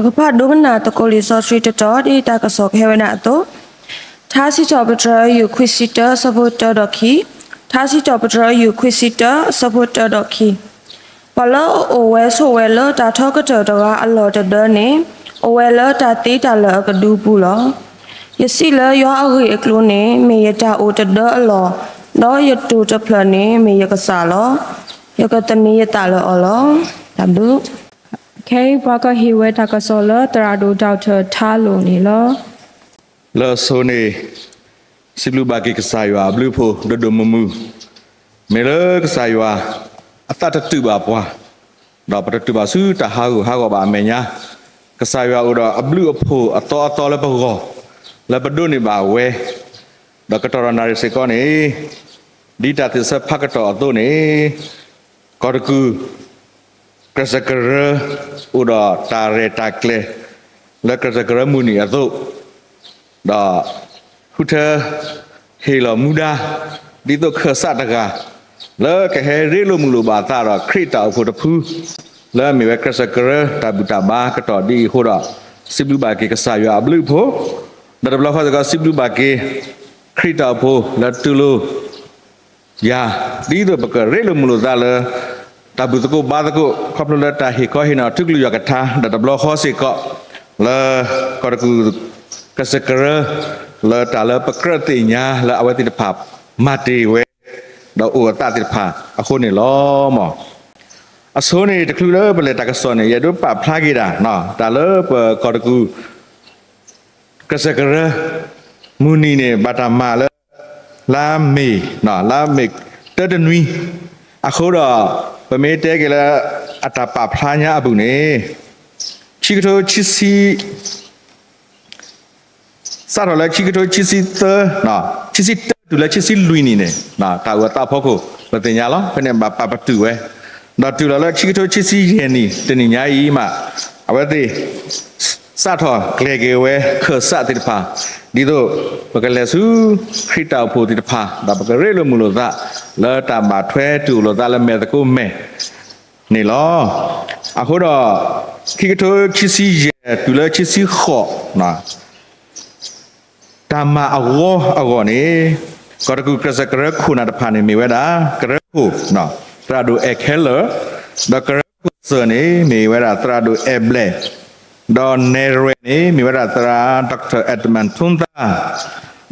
ပကဖးဒိကနၣ်သကိးလံာ်စီဆှံတတီၤ ဒ်တၢ်ကစီၣ်ကဟဲဝဲဒၣ်အသိး, ထါစံးထီၣ်ပတြၢၤ ယူၢ်ခွံဆံတၢ အဆၢဖိတၢဒီးခံ, ထါစံးထီၣ်ပတြၢၤ ယူၢ်ခွံဆံတၢ အဆၢဖိတၢဒီးခံ. ပှၤလၢအအိၣ်ဝဲဆိးဝဲလၢတၢ်ထီကတၢၢ်တဂၤအလီၢ်တဒၢန့ၣ်, အိၣ်ဝဲလၢတၢ်သ့တၢ်လၢာ်အကဒုပူၤလီၤ. ယစံးလၢယွၤအဂ့ၢ်အကျိၤန့ၣ် မ့ၢ်ယတၢ်အိၣ်တဒၢအလီၢ်, ဒီးယတိၢ်တဖျၢၣ်န့ၣ် မ့ၢ်ယကစၢ်လီၤ. ယကသန့ၤယသးလၢအီၤလီၤ. တၢ်ဘျုး. ခဲအံၤပှၤကဟ့ၣ်ဝဲတၢ်ကစီၣ်လၢ သရၣ်ဒိၣ် Doctor ထါလိၣ်န့ၣ်လီၤ. လၢအဆိန့ၣ် စံးဘျုးဘၣ်က့ၤကစၢ်ယွၤအဘျုးအဖှိၣ်ဒိၣ်ဒိၣ်မုၢ်မုၢ်, မ့ၢ်လၢကစၢ်ယွၤအသးတတုာ်ဘၣ်ပှၤ, ဒီးပတတုာ်ဘၣ်ဆူတၢ်ဟးဂူာ်ဟးဂီၤဘၣ်အမဲာ်ညါ, ကစၢ်ယွၤအိၣ်ဒီးအဘျုးအဖှိၣ်အသီအသီလၢပဂီၢ်, လၢပဒိးန့ၢ်ဘၣ်ဝဲ, ဒီးကတီၢ်ဒီးနၣ်ရံၣ်စ့ၢ်ကီးန့ၣ်, ဒ်တၢ်သ့ၣ်ဆၢဖးကတီၢ်အသိးန့ၣ်, ကီၢ်တကူၣ် ကစၢၢ်ကရၢ အိၣ်ဒီးတၢ်ရဲၣ်တၢ်ကျဲၤ လၢကစၢၢ်ကရၢမုၢ်နံၤအသိး, ဒီးဃုထၢဟ့ၣ်လီၤမူဒါ ဒ်သိးခၢၣ်စးတဂၤ လၢကဟဲရ့လိာ်မုာ်လိာ်ဘၣ်အသးဒီးခရံာ်တၢ်အိၣ်ဖှိၣ်တဖု လၢအမ့ၢ်ဝဲကစၢၢ်ကရၢတၢ်ဘူၣ်တၢ်ဘါကတီၢ်ဒ်အံၤအဃိဒီး, စံးဘျုးဘၣ်က့ၤကစၢ်ယွၤအဘျုးအဖှိၣ်, ဒီးတဘျီဃီစ့ၢ်ကီးစံးဘျုးဘၣ်က့ၤ ခရံာ်တၢ်အိၣ်ဖှိၣ်လၢတူၢ်လိာ် ယၤ, ဒ်သိးပကရ့လိာ်မုာ်လိာ်သးလၢ တၢ်ဘူၣ်သကိးဘါသကိး ခီဖျိလၢတၢ်ဟ့ၣ်ခီဟ့ၣ်နီၤထူကလုၢ်ယွၤကထါ ဒီးတဘျီဃီစ့ၢ်ကီး လၢကီၢ်တကူၣ်ကစၢၢ်ကရၢ လၢတၢ်လၢပကြၢးသ့ၣ်ညါလၢအဝဲသ့ၣ်တဖၣ်မၤတ့ၢ်ဝဲ ဒီးအိၣ်အသးသ့ၣ်တဖၣ်အဃိန့ၣ်လီၤ. အဆိန့ၣ်တချုးလၢပလဲၤတၢ်ကစီၣ်န့ၣ် ယအဲၣ်ဒိးပာ်ဖျါက့ၤဒၣ် တၢ်လၢပကီၢ်တကူၣ် ကစၢၢ်ကရၢ မုၢ်နံၤန့ၣ် ဘၣ်တၢ်မၤလၢ လါမ့ၤ, လါမ့ၤတၢတနွံ, အဃိဒီး ပမ့ၢ်တဲက့ၤလၢ အတၢ်ပာ်ဖျါညါအပူၤန့ၣ်, ခံကထိခံဆံ စးထီၣ်လၢခံကထိခံဆံသၢ, ခံဆံတၢတုၤလၢခံဆံလွံၢ်နံၣ်န့ၣ် တၢ်အိၣ်အသးဖီခိၣ် ပသ့ၣ်ညါလီၤ. ဖဲန့ၣ် ဘၣ်ပာ်ပတုာ်ဝဲ, ဒီးတုၤလီၤလၢခံကထိခံဆံယဲၢ်နံၣ် တနံၣ်ညါအံၤမး အဝဲသ့ၣ် စးထီၣ်ကျဲၤက့ၤဝဲခၢၣ်စးသ့ၣ်တဖၣ် ဒ်သိးပကလဲၤဆူ ခရံာ်တၢ်အိၣ်ဖှိၣ်သ့ၣ်တဖၣ် ဒီးပကရ့လိာ်မုာ်လိာ်သး လၢတၢ်ဘၣ်ထွဲတူၢ်လိာ်သးလၢမဲာ်သကိးမဲာ် န့ၣ်လီၤ. အဃိဒီး ခံကထိခံဆံယဲၢ်တုၤလၢခံဆံဃိး တၢ်မၤအဂီၢ်အဂီၢ်န့ၣ် ကီၢ်တကူၣ်ကစၢၢ်ကရၢခိၣ်နၢ်တဖၣ်န့ၣ် မ့ၢ်ဝဲဒၣ် ကရၢခိၣ် သရၣ်ဒိၣ်အဲၣ်ခဲလၢာ်, ဒီးကရၢခိၣ်စၢၢ်န့ၣ် မ့ၢ်ဝဲဒၣ်သရၣ်ဒိၣ်အဲၣ်ဘျဲၣ်, ဒီးနဲၣ်ရွဲၣ်န့ၣ် မ့ၢ်ဝဲဒၣ်သရၣ် Doctor Edmund Thunthar,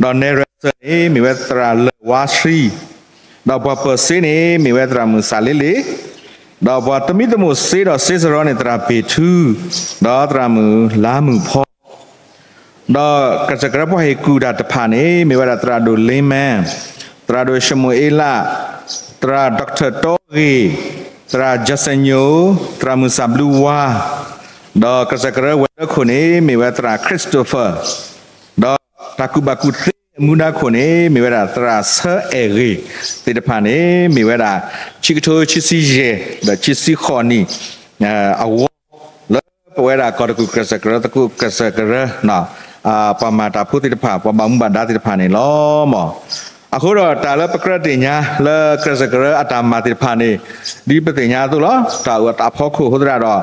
ဒီးနဲၣ်ရွဲၣ်စၢၢ်န့ၣ် မ့ၢ်ဝဲသရၣ်လၢၢ်ဝါဆှံ, ဒီးပှၤပၢၤစ့န့ၣ် မ့ၢ်ဝဲသရၣ်မုၣ်စၢ်လ့လ့, ဒီးပှၤသမံသမိးစ့ဒီးစ့စရီန့ၣ် သရၣ်ပ့ၤထူ, ဒီးသရၣ်မုၣ်လါမုၢ်ဖီ ဒီးကစၢၢ်ကရၢပှၤဟ့ၣ်ကူၣ်တၢ်တဖၣ်န့ၣ် မ့ၢ်ဝဲဒၣ်သရၣ်ဒိၣ်လ့မၢၣ်, သရၣ်ဒိၣ်ၡမူၤအ့လး, သရၣ် Doctor တီဂ့ၢ်, သရၣ် Jackson ညိ, သရၣ်မုၣ်စၢ်ဘျုးဝါ, ဒီးကစၢၢ်ကရၢဝဲၤလၢခိၣ်န့ၣ် မ့ၢ်ဝဲသရၣ် Christopher, ဒီးတၢ်ကူၣ်ဘၣ်ကူၣ်သ့အမူဒါခိၣ်န့ၣ် မ့ၢ်ဝဲဒၣ်သရၣ်ဆၢအဲၣ်ဂ့ၤသ့ၣ်တဖၣ်န့ၣ် မ့ၢ်ဝဲဒၣ် ခံကထိခံဆံယဲၢ် ဒီးခံဆံဃိးနံၣ် အဂီၢ် လၢပဝဲဒၣ်ကီၢ်တကူၣ်ကစၢၢ်ကရၢသကိးကစၢၢ်ကရၢ ပှၤမၤတၢ်ဖိသ့ၣ်တဖၣ် ပှၤဘၣ်မူဘၣ်ဒါသ့ၣ်တဖၣ်န့ၣ်လီၤမး. အဃိဒီးတၢ်လၢပကြၢးသ့ၣ်ညါလၢ ကစၢၢ်ကရၢအတၢ်မၤသ့ၣ်တဖၣ်န့ၣ် ဒ်ပသ့ၣ်ညါအသိးလီၤ. တၢ်အိၣ်အသးဖီခိၣ်အဃိသတးဒီး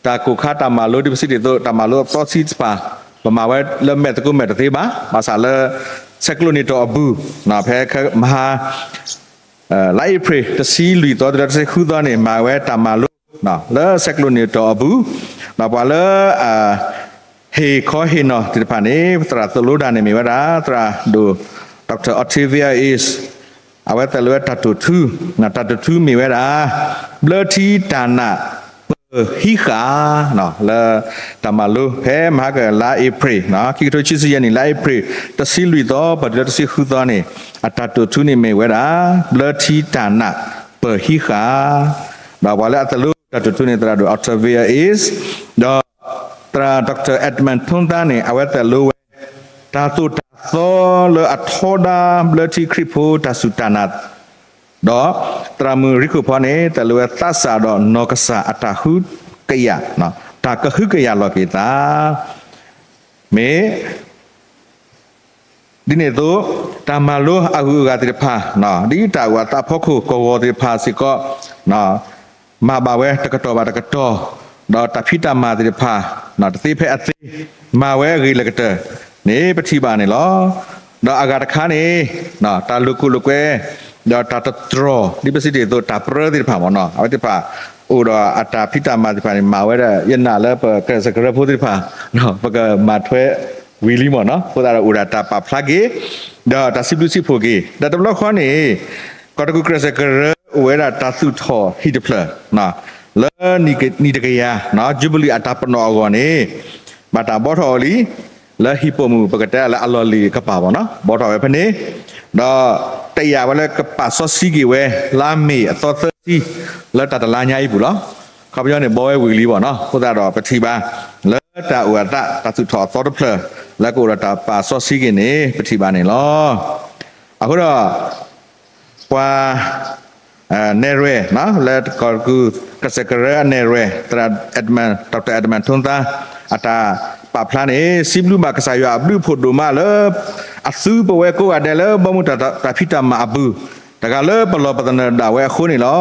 တၢ်ကိၢ်ခါတၢ်မၤလိဒ်ပစံးတ့ၢ်အသိး တၢ်မၤလိအသီဆံးတဖၣ် ပမၤဝဲလၢမဲာ်သကိးမဲာ်တသ့ဘၣ်. ဘၣ်ဆၣ်လၢ ဆဲးကျိးန့ၢ်တီၢ်အပူၤ ဖဲမဟါ လါအ့ဖြ့ၣ် တဆံလွံၢ်သီတုၤလၢတဆံဃုသီန့ၣ် မၤဝဲတၢ်မၤလိ လၢဆဲးကျိးန့ၢ်တီၢ်အပူၤ ဒီးပှၤလၢ ဟ့ၣ်ခီဟ့ၣ်နီၤသ့ၣ်တဖၣ်န့ၣ် သရၣ်သိၣ်လိတၢ်န့ၣ်မ့ၢ်ဝဲဒၣ် သရၣ်ဒိၣ် Doctor Octavia East, အဝဲသ့ၣ်လၢဝဲတၢ်တိာ်ထူ, တၢ်တိာ်ထူမ့ၢ်ဝဲဒၣ် ဘျၢထံတၢ်နာ်ပၢၢ်ဟံးဃာ် လၢတၢ်မၤလိဖဲမဟါကလါအ့ဖြ့ၣ် ခံကထိခံဆံယဲၢ်နံၣ် လါအ့ဖြ့ၣ် တဆံလွံၢ်သီ ပှၤတုၤလၢတဆံဃုသီန့ၣ် အတၢ်တိာ်ထူန့ၣ်မ့ၢ်ဝဲဒၣ် ဘျၢထံတၢ်နာ်ပၢၢ်ဟံးဃာ် ဒီးပှၤလၢအသိၣ်လိတၢ်တိာ်ထူန့ၣ် သရၣ်ဒိၣ် Octavia East, ဒီး သရၣ် Doctor Edmund Thunthar န့ၣ် အဝဲသိၣ်လိဝဲ တၢ်သိၣ်တၢ်သီလၢအထီဒါဘျၢထံခရံာ်ဖိတၢ်စူၢ်တၢ်နာ်, ဒီးသရၣ်မုၣ်ရံခိၣ်ဖီန့ၣ် သိၣ်လိဝဲသးစၢ်ဒီးနီၢ်ကစၢ်အတၢ်ဟုကယာ်, တၢ်ကဟုကယာ်လီၤက့ၤသး မ့ၢ် ဒ်န့ၣ်အသိး တၢ်မၤလိအဂုၤအဂၤသ့ၣ်တဖၣ် ဒ်တၢ်အိၣ်အသးဖီခိၣ်ကဝီၤသ့ၣ်တဖၣ်စ့ၢ်ကီး မၤဘၣ်ဝဲတကတီၢ်ဘၣ်တကတီၢ် ဒီးတၢ်ဖံးတၢ်မၤသ့ၣ်တဖၣ် တသ့ဖဲအသ့ မၤဝဲအဂ့ၤလၢကတၢၢ်န့ၣ် ပထံၣ်ဘၣ်န့ၣ်လီၤ. ဒီးအဂၤတခါန့ၣ် တၢ်လိာ်ခိၣ်လိာ်ကွဲ ဒီးတၢ်တတြီၢ် ဒ်ပစံးတ့ၢ်အသိး တၢ်ပြၢသ့ၣ်တဖၣ်မ့ၢ်နီၤ အဝဲသ့ၣ်တဖၣ် အိၣ်ဒီးအတၢ်ဖံးတၢ်မၤသ့ၣ်တဖၣ်န့ၣ် မၤဝဲဒၣ် ယနာ်လၢပကစၢ်ကရၢဖိသ့ၣ်တဖၣ် ပကမၤထွဲဝံၤလံမ့ၢ်နီၤ အဃိသတးဒီးအိၣ်ဒၣ်တၢ်ပာ်ဖျါက့ၤ ဒီးတၢ်စံးဘျုးစံးဖှိၣ်က့ၤ ဒီးတဘျီဃီန့ၣ် ကီၢ်တကူၣ်ကျဲးစၢးကရၢအိၣ်ဝဲဒၣ်တၢ်သူၣ်ထီၣ်ဟံၣ်တဖျၢၣ် လၢနံၣ်တကယၤ ယူဘလံၣ်အတၢ်ပနီၣ်အဂီၢ်န့ၣ် ဘၣ်တၢ်ဘှီထီၣ်အီၤလံ လၢဟံၣ်ပိာ်မုၣ် ပကတဲလၢအလီၢ်လံၤကပၤမ့ၢ်နီၤ ဘှီထီၣ်ဝဲဖဲန့ၣ် ဒီးတယာ်ဝဲလၢကပာ်စီဆှံက့ၤဝဲ လါမ့ၤအသီသၢဆံ လၢတၢ်တလါညါအံၤပူၤလီၤ. ခီပညီန့ၣ် ဘှီဝဲဝံၤလံမ့ၢ်နီၤ အဃိသတးဒီးပထံၣ်ဘၣ် လၢတၢ်အိၣ်အသး တၢ်သူၣ်ထီၣ်အသီတဖျၢၣ် လၢကအိၣ်ဒီးတၢ်ပာ်စီဆှံက့ၤန့ၣ် ပထံၣ်ဘၣ်န့ၣ်လီၤ. အဃိဒီး ပှၤ နဲၣ်ရွဲၣ် လၢကီၢ်တကူၣ်ကျဲးစၢးကရၢအနဲၣ်ရွဲၣ် သရၣ် Edmund ဒီးတၢ် Edmund ထိသါ အတၢ်ပာ်ဖျါန့ၣ် စံးဘျုးဘၣ်ကစၢ်ယွၤအဘျုးအဖှိၣ်ဒိၣ်မးလၢ အသုပဝဲကိးဂၤဒဲးလၢဘီမုၢ်တၢ်ဖံးတၢ်မၤအပူၤ တဂၤလၢပလီၢ်ပသနၢၣ်ဒၣ်ဝဲအဃိန့ၣ်လီၤ.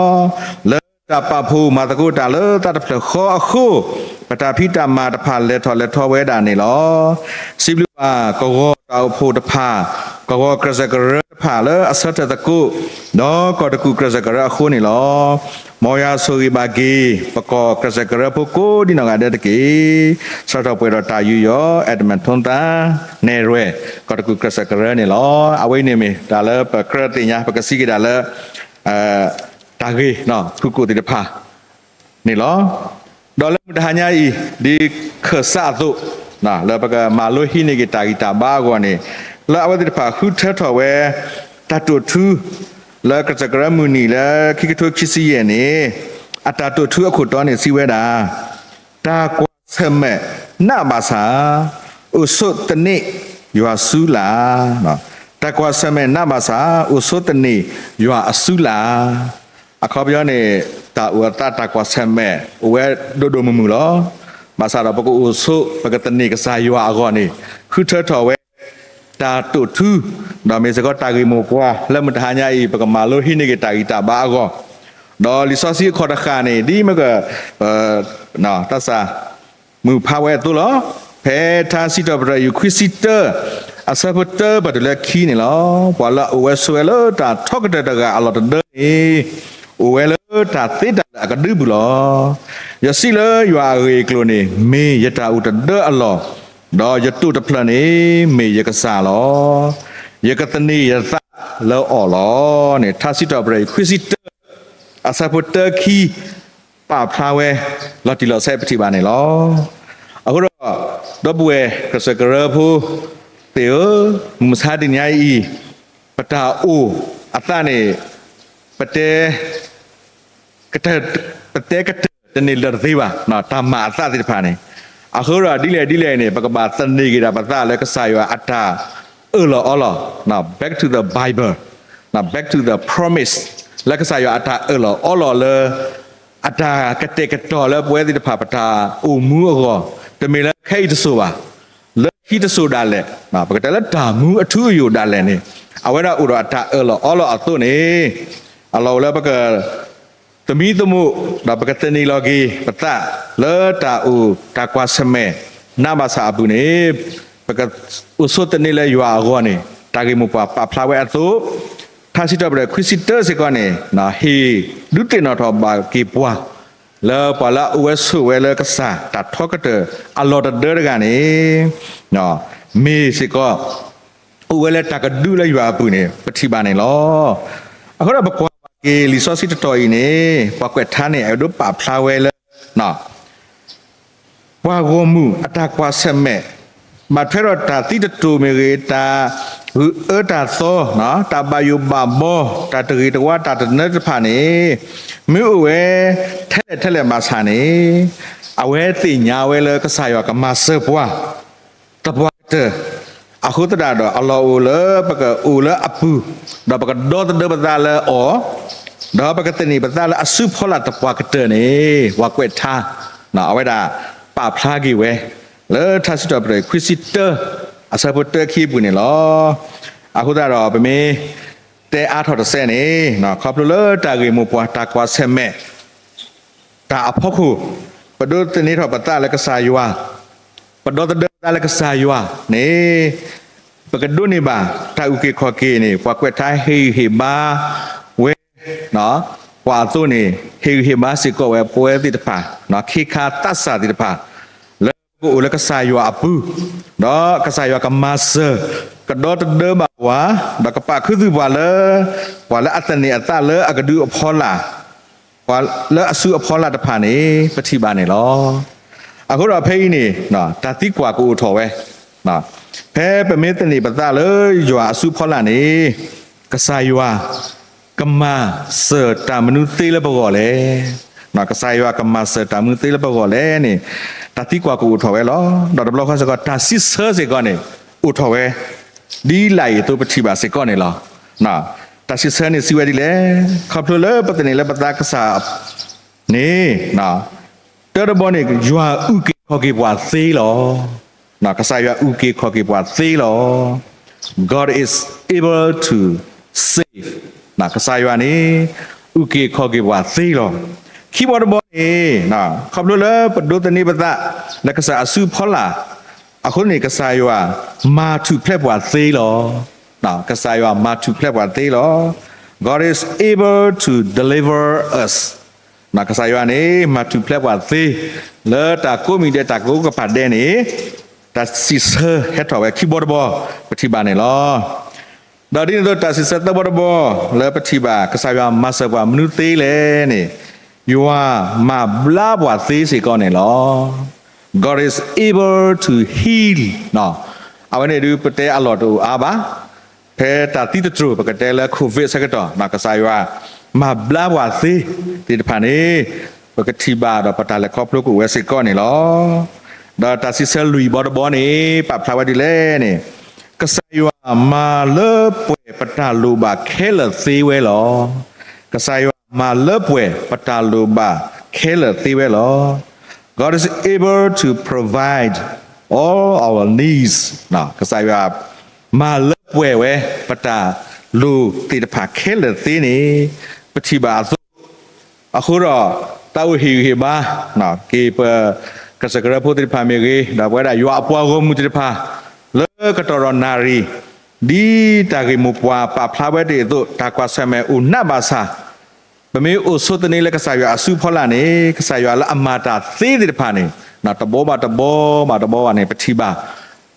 လၢတၢ်ပာ်ဖှိၣ်မၤသကိးတၢ်လၢသးတဖျၢၣ်ဃီအဃိ ပတၢ်ဖံးတၢ်မၤတဖၣ်လဲၤထီၣ်လဲၤထီဝဲဒၣ်န့ၣ်လီၤ. စံးဘျုးဘၣ်ကဝီၤတၢ်အိၣ်ဖှိၣ်တဖၣ်, ကဝီၤကျဲးစၢးကရၢတဖၣ်လၢအဆၢထၢၣ်သကိး, ဒီးကီၢ်တကူၣ်ကျဲးစၢးကရၢအဃိန့ၣ်လီၤ. မ်ယွၤဆိၣ်ဂ့ၤဘၣ်က့ၤ ပကီၢ်ကျဲးစၢးကရၢဖိကိးဒံနီၢ်ဂၤဒဲးတက့ၢ်. ဆၢထၢၣ်ပှဲၤဒီးတၢ်ယူးယီၣ် Edmund ထိသါ နဲၣ်ရွဲၣ် ကီၢ်တကူၣ်ကျဲးစၢးကရၢန့ၣ်လီၤ. အဝဲအံၤန့ၣ်မ့ၢ်တၢ်လၢပကြၢးသ့ၣ်ညါ ပကစံးက့ၤဒၣ်လၢ တၢ်ဂ့ၢ်ဖုၣ်ကိာ်သ့ၣ်တဖၣ်န့ၣ်လီၤ. ဒီးလၢမုၢ်တဟါညါအံၤ ဒ်ခၢၣ်စးအသိး လၢပကမၤလိဟံးန့ၢ်က့ၤတၢ်ဂံၢ်တၢ်ဘါအဂီၢ်န့ၣ်, လၢအဝဲသ့ၣ်တဖၣ်ဃုထၢထီၣ်ဝဲ တၢ်တိာ်ထူ လၢကစၢၢ်ကရၢမုၢ်နံၤလၢခံကထိခံဆံယဲၢ်န့ၣ်, အတၢ်တိာ်ထူအခိၣ်တီန့ၣ်စံးဝဲဒၣ်, တၢ်ကွၢ်ဆၢၣ်မဲာ်နးဘၣ်ဆၣ်, အိၣ်ဆိးသန့ၤယွၤအစုလၢ် တၢ်ကွၢ်ဆၢၣ်မဲာ်နးဘၣ်ဆၣ်, အိၣ်ဆိးသန့ၤယွၤအစုလၢ်. အခီပညီန့ၣ် တၢ်အိၣ်အသးတၢ်ကွၢ်ဆၢၣ်မဲာ် အိၣ်ဝဲဒိၣ်ဒိၣ်မုၢ်မုၢ်လီၤ. ဘၣ်ဆၣ်ဒီးပကအိၣ်ဆိး ပကသန့ၤကစၢ်ယွၤအဂီၢ်န့ၣ် ဃုထၢထီၣ်ဝဲ တၢ်တိာ်ထူ, ဒီးမ့ၢ်စ့ၢ်ကီးတၢ်ဂ့ၢ်မိၢ်ပှၢ် လၢမုၢ်တဟါညါအံၤ ပကမၤလိဟံးန့ၢ်က့ၤတၢ်ဂံၢ်တၢ်ဘါအဂီၢ်, ဒီးလံာ်စီဆှံအခီၣ်တဃၣ်န့ၣ် ဒ်မ့ၢ်က တၢ်စၢ် မုၢ်ဖးဝဲအသိးလီၤ. ဖဲထါစံးထီၣ်ပတြၢၤ ယူၢ်ခွံဆံတၢ အဆၢဖိတၢ ပတုၤလၢခံန့ၣ်လီၤ. ပှၤလၢအအိၣ်ဝဲဆိးဝဲလၢတၢ်ထီကတၢၢ်တဂၤအလီၢ်တဒၢန့ၣ် အိၣ်ဝဲလၢတၢ်သ့တၢ်လၢာ်အကဒုပူၤလီၤ. ယစံးလၢယွၤအဂ့ၢ်အကျိၤန့ၣ် မ့ၢ်ယတၢ်အိၣ်တဒၢအလီၢ်, ဒီးယတိာ်တဖျၢၣ်န့ၣ် မ့ၢ်ယကစၢ်လီၤ. ယကသန့ၤယသးလၢအီၤလီၤန့ၣ် ထါစံးထီၣ်ပတြၢၤ ယူၢ်ခွံဆံတၢ အဆၢဖိတၢခံ ပာ်ဖျါဝဲ လီၤတံၢ်လီၤဆဲးပထံၣ်ဘၣ်န့ၣ်လီၤ. အဃိဒီး ဒီပုၢ်ဝဲၢ်ကျဲးစၢးကရၢဖိသ့ၣ်ဧၢ, မုၢ်မဆါတနံၤညါအံၤ ပတၢ်အိၣ်အသးန့ၣ် ပတဲ ကတၢၢ် ပတဲကတၢၢ်တန့ၢ်လၢာ်တသ့ဘၣ် တၢ်မၤအသးသ့ၣ်တဖၣ်န့ၣ်, အဃိဒီးဒ်လဲၣ်ဒ်လဲၣ်န့ၣ် ပကဘၣ်သန့ၤက့ၤဒၣ်ပသးလၢကစၢ်ယွၤအတၢ်အၢၣ်လီၤအီလီၤ, back to the Bible, back to the promise, လၢကစၢ်ယွၤအတၢ်အၢၣ်လီၤအီလီၤလၢ အတၢ်ကတဲာ်ကတီၤလၢပဝဲသ့ၣ်တဖၣ်ပတၢ်အိၣ်မူအဂီၢ်, တမ့ၢ်လၢခဲအံၤတစိၤဘၣ်, လၢခံတစိၤဒၣ်လဲာ်, ပကတဲလၢတၢ်မူအထူအယိာ်ဒၣ်လဲာ်န့ၣ်, အဝဲဒၣ်အိၣ်ဒီးအတၢ်အၢၣ်လီၤအီလီၤအသိးန့ၣ်, အလီၢ်အိၣ်လၢပက သမံသမိး ဒီးပကသန့ၤလီၤက့ၤပသးလၢတၢ်အိၣ်တၢ်ကွၢ်ဆၢၣ်မဲာ် နးဘၣ်ဆၣ်အပူၤန့ၣ်, ပကအိၣ်ဆိးသန့ၤလၢယွၤအဂီၢ်န့ၣ် တၢ်ဂ့ၢ်မိၢ်ပှၢ်ပာ်ဖျါဝဲအသိး, ထါစံးထီၣ်ပတြၢၤခွံဆံတၢစ့ၢ်ကီးန့ၣ် ဟ့ၣ်ဒုးသ့ၣ်နီၣ်ထီၣ်ဘၣ်က့ၤပှၤ လၢပှၤလၢအအိၣ်ဝဲဆိးဝဲလၢကစၢ်တၢ်ထီကတၢၢ်အလီၢ်တဒၢတဂၤန့ၣ် မ့ၢ်စ့ၢ်ကီး အိၣ်ဝဲလၢတၢ်ကဒုလၢယွၤအပူၤန့ၣ် ပထံၣ်ဘၣ်န့ၣ်လီၤ. အဃိဒီးပကွၢ်က့ၤလံာ်စီဆှံတတီၤအံၤန့ၣ် ပှၤကွဲးထါန့ၣ် အဲၣ်ဒိးပာ်ဖျါဝဲလၢ ပှၤဂီၢ်မုၢ်အတၢ်ကွၢ်ဆၢၣ်မဲာ်, ဘၣ်ထွဲဒီးတၢ်သံတတိၤမ့ၢ်ဂ့ၤ, တၢ်ဂုာ်အၢတၢ်သီ, တၢ်ဘၣ်ယိၣ်ဘၣ်ဘီ, တၢ်တဂ့ၤတဝါ တၢ်တနၢတဖၣ်န့ၣ်, မ့ၢ်အိၣ်ဝဲထဲလဲၣ်ထဲလဲၣ်ဘၣ်ဆၣ်န့ၣ်, အဝဲသ့ၣ်ညါဝဲလၢကစၢ်ယွၤကမၤစၢၤပှၤ သပှၢ်ကတၢၢ်, အဃိသတးဒီး အလီၢ်အိၣ်လၢပကအိၣ်လၢအပူၤ, ဒီးပကဒီသဒၢပသးလၢအီၤ, ဒီးပကသန့ၤပသးလၢအစုဖီလာ်သပှၢ်ကတၢၢ်န့ၣ် ပှၤကွဲးထါ, အဝဲဒၣ်ပာ်ဖျါက့ၤဝဲ လၢထါစံးထီၣ်ပတြၢၤခွံဆံတၢ အဆၢဖိတၢခံအပူၤန့ၣ်လီၤ. အဃိသတးဒီး ပမ့ၢ်တဲအါထီၣ်တစဲးန့ၣ် ခီဖျိလၢတၢ်ဂ့ၢ်မိၢ်ပှၢ်တၢ်ကွၢ်ဆၢၣ်မဲာ် တၢ်အဖီခိၣ်, ပ ပဒိးသန့ၤထီၣ်ပသးလၢကစၢ်ယွၤ, ပဒီသဒၢပသးလၢကစၢ်ယွၤန့ၣ် ပကဒိးန့ၢ်ဘၣ်တၢ်အုၣ်က့ၤခီၣ်က့ၤန့ၣ် ပှၤကွဲးထါဟ့ၣ်ဂံၢ်ဟ့ၣ်ဘါဝဲ ပှၤအသိးန့ၣ် ဟ့ၣ်ဂံၢ်ဟ့ၣ်ဘါစ့ၢ်ကီးဝဲပဝဲသ့ၣ်တဖၣ်, ခ့ခါသးစၢ်သ့ၣ်တဖၣ် လၢပကအိၣ်လၢကစၢ်ယွၤအပူၤ, ဒီးကစၢ်ယွၤကမၤစၢၤ, ကဒီသဒၢဘၣ်ပှၤ, ဒီးကပာ်ခူသူၣ်ပှၤလၢ ပှၤလၢအသန့ၤအသးလၢအကဒုအဖီလာ်, ပှၤလၢအစုအဖီလာ်တဖၣ်န့ၣ် ပထံၣ်ဘၣ်န့ၣ်လီၤ. အဃိဒီးဖဲအံၤန့ၣ် တၢ်သံကွၢ်ကအိၣ်ထီၣ်ဝဲ, ဖဲပမ့ၢ်သန့ၤပသးလၢယွၤအစုဖီလာ်န့ၣ် ကစၢ်ယွၤ ကမၤစၢၤတၢ်မနုၤသ့လၢပဂီၢ်လဲၣ်. ကစၢ်ယွၤကမၤစၢၤတၢ်မနုၤသ့လၢပဂီၢ်လဲၣ်န့ၣ် တၢ်သံကွၢ်ကအိၣ်ထီၣ်ဝဲလီၤ. ဒီးတဘျီဃီစ့ၢ်ကီး တၢ်စံးဆၢစ့ၢ်ကီးန့ၣ် အိၣ်ထီၣ်ဝဲ ဒ်လာ်အံၤအသိးပထံၣ်ဘၣ်စ့ၢ်ကီးန့ၣ်လီၤ. တၢ်စံးဆၢန့ၣ်စံးဝဲဒ်လဲၣ်, ခီဖျိလၢပသန့ၤလၢပသးကစၢ်န့ၣ် တၢတဘီန့ၣ် ယွၤအုၣ်က့ၤခီၣ်က့ၤပှၤသ့လီၤ. ကစၢ်ယွၤအုၣ်က့ၤခီၣ်က့ၤပှၤသ့လီၤ. God is able to save. ကစၢ်ယွၤန့ၣ် အုၣ်က့ၤခီၣ်က့ၤပှၤသ့လီၤ. ခံဘီတဘီန့ၣ် ခီဖျိလၢပဒိးသန့ၤပသး လၢကစၢ်အစုဖီလာ် အဃိန့ၣ် ကစၢ်ယွၤမၤထူၣ်ဖျဲးပှၤသ့လီၤ. ကစၢ်ယွၤမၤထူၣ်ဖျဲးပှၤသ့လီၤ. God is able to deliver us. ကစၢ်ယွၤန့ၣ် မၤထူၣ်ဖျဲးပှၤသ့ လၢတၢ်ကိးမံၤဒဲးတၢ်ကိးကပၤဒဲးန့ၣ် တၢ်စံးဆၢဟဲထီၣ်ဝဲခံဘီတဘီ ပထံၣ်ဘၣ်န့ၣ်လီၤ. ဒီးဒ်န့ၣ်အသိးတၢ်စံးဆၢသၢဘီတဘီ လၢပထံၣ်ဘၣ် ကစၢ်ယွၤမၤစၢၤပှၤမနုၤသ့လဲၣ်န့ၣ် ယွၤမၤဘျါပှၤသ့စ့ၢ်ကီးန့ၣ်လီၤ. God is able to heal. အဝဲန့ၣ်ဒုးပတဲအလီၢ်တအိၣ်အါဘၣ်. ဖဲတၢ်သံသတြိာ် ပကတဲလၢ COVID ဆၢကတီၢ် ကစၢ်ယွၤမၤဘျါပှၤသ့သ့ၣ်တဖၣ်န့ၣ် ပကထံၣ်ဘၣ်ဒီးပတၢ်လဲၤခီဖျိကအိၣ်ဝဲစ့ၢ်ကီးန့ၣ်လီၤ. ဒီးတၢ်စံးဆၢလွံၢ်ဘီတဘီန့ၣ် ပာ်ဖျါဝဲဒ်လဲၣ်န့ၣ် ကစၢ်ယွၤမၤလၢပှဲၤပတၢ်လိၣ်ဘၣ်ခဲလၢာ်သ့ဝဲလီၤ. ကစၢ်ယွၤမၤလၢပှဲၤပတၢ်လိၣ်ဘၣ်ခဲလၢာ်သ့ဝဲလီၤ. God is able to provide all our needs. ကစၢ်ယွၤမၤလၢပှဲၤဝဲ ပတၢ်လိၣ်သ့ၣ်တဖၣ်ခဲလၢာ်သ့န့ၣ် ပထံၣ်ဘၣ်အသိး အဃိဒီး တၢ်အိၣ်ဟ့ၣ်ဂံၢ်ဟ့ၣ်ဘါ က့ၤပ ကစၢ်ကရၢဖိသ့ၣ်တဖၣ်မ့ၢ်ဂ့ၤ, ဒီးပဝဲဒၣ်ယွၤအပှၤဂီၢ်မုၢ်သ့ၣ်တဖၣ် လၢကတီၢ်ဒီးနၣ်ရံၣ် ဒ်တၢ်ဂ့ၢ်မိၢ်ပှၢ်ပာ်ဖျါဝဲတ့ၢ်အသိး တၢ်ကွၢ်ဆၢၣ်မဲာ်အိၣ်နးဘၣ်ဆၣ် ပမ့ၢ်အိၣ်ဆိးသန့လၢကစၢ်ယွၤအစုဖီလာ်န့ၣ် ကစၢ်ယွၤလၢအမၤတၢ်သ့သ့ၣ်တဖၣ်န့ၣ် တဘီဘၣ်တဘီဘၣ်တဘီဘၣ်န့ၣ် ပထံၣ်ဘၣ်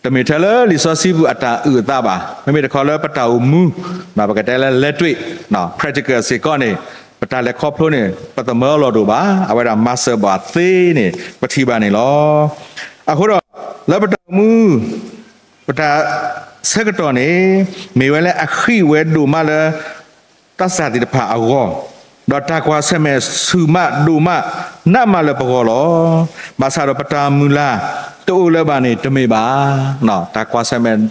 တမ့ၢ်ထဲလၢလံာ်စီဆှံပူၤအတၢ်အုၣ်အသးဘၣ်, မ့မ့ၢ်တခီလၢပတၢ်အိၣ်မူ ပကတဲလၢလဲၤတွံၣ် practical စ့ၢ်ကီးန့ၣ် ပတၢ်လဲၤခီဖျိန့ၣ် ပသမၢအလီၢ်တအိၣ်ဘၣ်, အဝဲဒၣ်မၤစၢၤဘၣ်သ့န့ၣ် ပထံၣ်ဘၣ်န့ၣ်လီၤ. အဃိဒီး လၢပတၢ်အိၣ်မူ ပတၢ်ဆၢကတီၢ်န့ၣ် မ့ၢ်ဝဲလၢအဃံးဝဲဒိၣ်မးလၢ သးစၢ်သ့ၣ်တဖၣ်အဂီၢ်, ဒီးတၢ်ကွၢ်ဆၢၣ်မဲာ်ဆူၣ်မးဒိၣ်မးနးမးလၢပဂီၢ်လီၤ. ဘၣ်ဆၣ်ဒီးပတၢ်မုၢ်လၢ်တအိၣ်လၢၤဘၣ်န့ၣ် တမ့ၢ်ဘၣ်. တၢ်ကွၢ်ဆၢၣ်မဲာ်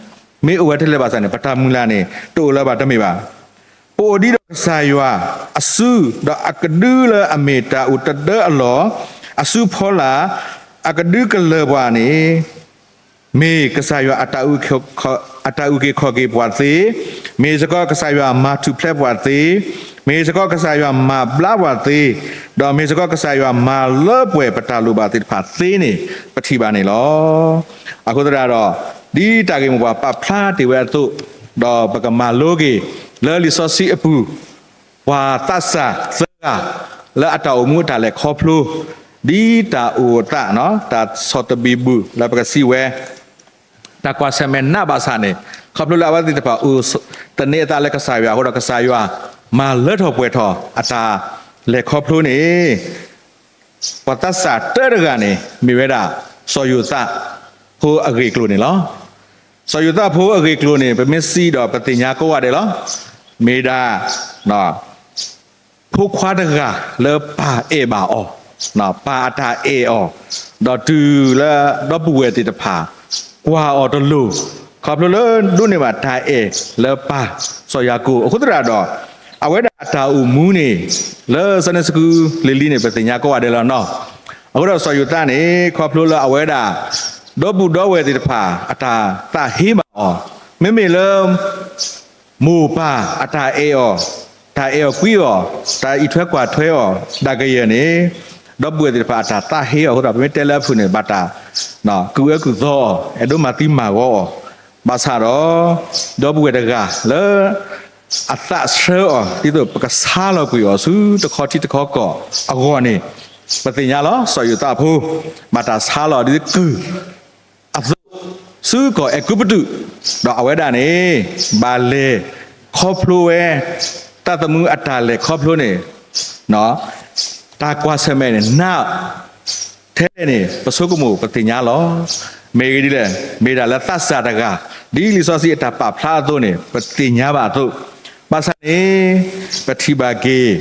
မ့ၢ်အိၣ်ဝဲထဲလဲၣ်ဘၣ်ဆၣ်န့ၣ် ပတၢ်မုၢ်လၢ်န့ၣ် တအိၣ်လၢၤဘၣ်တမ့ၢ်ဘၣ်. ပအိၣ်ဒံးဒီးကစၢ်ယွၤအစု ဒီးအကဒုလၢအမ့ၢ်တၢ်အိၣ်တဒၢအလီၢ် အစုဖီလာ် အကဒုကလၢၤပှၤန့ၣ် မ့ၢ်ကစၢ်ယွၤအတၢ်အုၣ်က့ၤခီၣ်က့ၤပှၤသ့, မ့ၢ်စ့ၢ်ကီးကစၢ်ယွၤမၤထူၣ်ဖျဲးပှၤသ့, မ့ၢ်စ့ၢ်ကီးကစၢ်ယွၤမၤဘျါပှၤသ့, ဒီးမ့ၢ်စ့ၢ်ကီးကစၢ်ယွၤမၤလၢပှဲၤပတၢ်လိၣ်ဘၣ်သ့ၣ်တဖၣ်သ့န့ၣ် ပထံၣ်ဘၣ်န့ၣ်လီၤ. အဃိသတးဒီး ဒ်တၢ်ဂ့ၢ်မိၢ်ပှၢ်ပာ်ဖျါတ့ၢ်ဝဲအသိး, ဒီးပကမၤလိက့ၤ လၢလံာ်စီဆှံအပူၤ ပှၤသးစၢ်သၢဂၤ လၢအတၢ်အိၣ်မူအတၢ်လဲၤခီဖျိ ဒ်တၢ်အိၣ်အသး တၢ်ဆီၣ်တဘံၣ်ဘူၣ် လၢပကစံးဝဲ တၢ်ကွၢ်ဆၢၣ်မဲာ်နးဘၣ်ဆၣ်န့ၣ် ခီဖျိလၢအဝဲသ့ၣ်တဖၣ်အိၣ်သန့အသးလၢကစၢ်ယွၤအဃိဒီး ကစၢ်ယွၤမၤလၢထီၣ်ပှဲၤထီၣ်အတၢ်လဲၤခီဖျိန့ၣ် ပှၤသးစၢ်တၢတဂၤန့ၣ် မ့ၢ်ဝဲဒၣ် စီၤယိၤသးဖိအဂ့ၢ်အကျိၤန့ၣ်လီၤ. စီၤယိၤသးဖိအဂ့ၢ်အကျိၤန့ၣ် ပမ့ၢ်စံးဒီးပသ့ၣ်ညါကိးဂၤဒဲးလီၤ. မ့ၢ်ဒၣ် ဖိခွါတဂၤလၢပၢ်အဲၣ်ဘၣ်အီၤ, ပၢ်အတၢ်အဲၣ်အီၤ, ဒီးတုၤလၢဒီပုၢ်ဝဲၢ်သ့ၣ်တဖၣ် ကွၢ်အီၤတလိၤ, ခီဖျိလၢဒိးန့ၢ်ဘၣ်တၢ်အဲၣ်လၢပၢ်စီၤယၤကိာ်အဃိသတးဒီး အဝဲဒၣ်အတၢ်အိၣ်မူန့ၣ် လၢ Sunday School လံၤလံၤန့ၣ် ပသ့ၣ်ညါကိးဂၤဒဲးလီၤနီၤ. အဃိဒီးစီၤယိၤသးန့ၣ် ခီဖျိလၢအဝဲဒၣ် ဒီပုၢ်ဒီဝဲၢ်သ့ၣ်တဖၣ် အတၢ်သးဟ့ဘၣ်အီၤ, မ့မ့ၢ်လၢ မိၢ်ပၢ်အတၢ်အဲၣ်အီၤ, တၢ်အဲၣ်အီၤကွံအီၤ, တၢ်အံးထွဲကွၢ်ထွဲအီၤ ဒၣ်ကယဲၢ်န့ၣ် ဒီပုၢ်ဝဲၢ်သ့ၣ်တဖၣ်အတၢ်သးဟ့အီၤအဃိဒီး ပမ့ၢ်တဲလၢအဖုၣ်န့ၣ် ဘၣ်တၢ် ကုၢ်အၢကုၢ်သီအီၤ အဲၣ်ဒိးမၤသံမၤဂီၤအီၤ, ဘၣ်ဆၣ်ဒီး ဒီပုၢ်ဝဲၢ်တဂၤလၢ အသးဆှၢအီၤ ဒ်သိးပကဆါလီၤကွံာ်အီၤဆူတခီထံတခီကီၢ်အဂီၢ်န့ၣ် ပသ့ၣ်ညါလီၤ စီၤယိၤသးဖိ ဘၣ်တၢ်ဆါလီၤဒ်ကုၢ် အသိး ဆူကီၢ်အဲၤကူပတူး, ဒီးအဝဲဒၣ်န့ၣ် ဘၣ်လဲၤခီဖျိဝဲ သးသမူအတၢ်လဲၤခီဖျိန့ၣ် တၢ်ကွၢ်ဆၢၣ်မဲာ်န့ၣ် နးထဲလဲၣ်န့ၣ် ပဆိကမိၣ်ပသ့ၣ်ညါလီၤ. မ့ၢ်ဂ့ၢ်ဒ်လဲၣ်, မ့ၢ်ဒၣ်လၢသးစၢ်တဂၤ ဒ်လံာ်စီဆှံအတၢ်ပာ်ဖျါအသိးန့ၣ် ပသ့ၣ်ညါဘၣ်အသိး, ဘၣ်ဆၣ်န့ၣ် ပထံၣ်ဘၣ်က့ၤ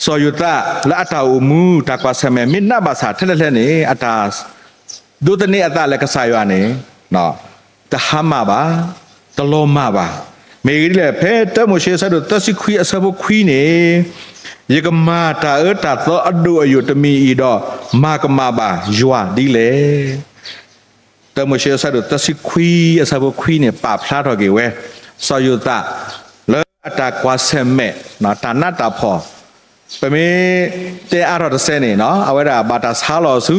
စီၤယိၤသးလၢအတၢ်အိၣ်မူ တၢ်ကွၢ်ဆၢၣ်မဲာ် မ့ၢ်နးဘၣ်ဆၣ်ထဲလဲၣ်ထဲလဲၣ်န့ၣ် အတၢ် ဒိးသန့ၤအသးလၢကစၢ်ယွၤန့ၣ် တဟါမၢ်ဘၣ်, တလီၤမၢ်ဘၣ်. မ့ၢ်ဂ့ၢ်ဒ်လဲၣ်, ဖဲတၢမိၤၡ့အဆၢဒိၣ်သၢဆံခွံအဆၢဖိခွံန့ၣ်, ယကမၤတၢ်အၢတၢ်သီအဒိၣ်အယိာ်တမံၤအံၤဒီး မၤကမၣ်ဘၣ်ယွၤဒ်လဲၣ်. တၢမိၤၡ့အဆၢဒိၣ်သၢဆံခွံအဆၢဖိခွံန့ၣ် ပာ်ဖျါထီၣ်က့ၤဝဲ စီၤယိၤသး လၢအတၢ်ကွၢ်ဆၢၣ်မဲာ် တၢ်နးတၢ်ဖှီၣ် ပမ့ၢ်တဲအါထီၣ်တစဲးန့ၣ် အဝဲဒၣ်ဘၣ်တၢ်ဆါလီၤဆူ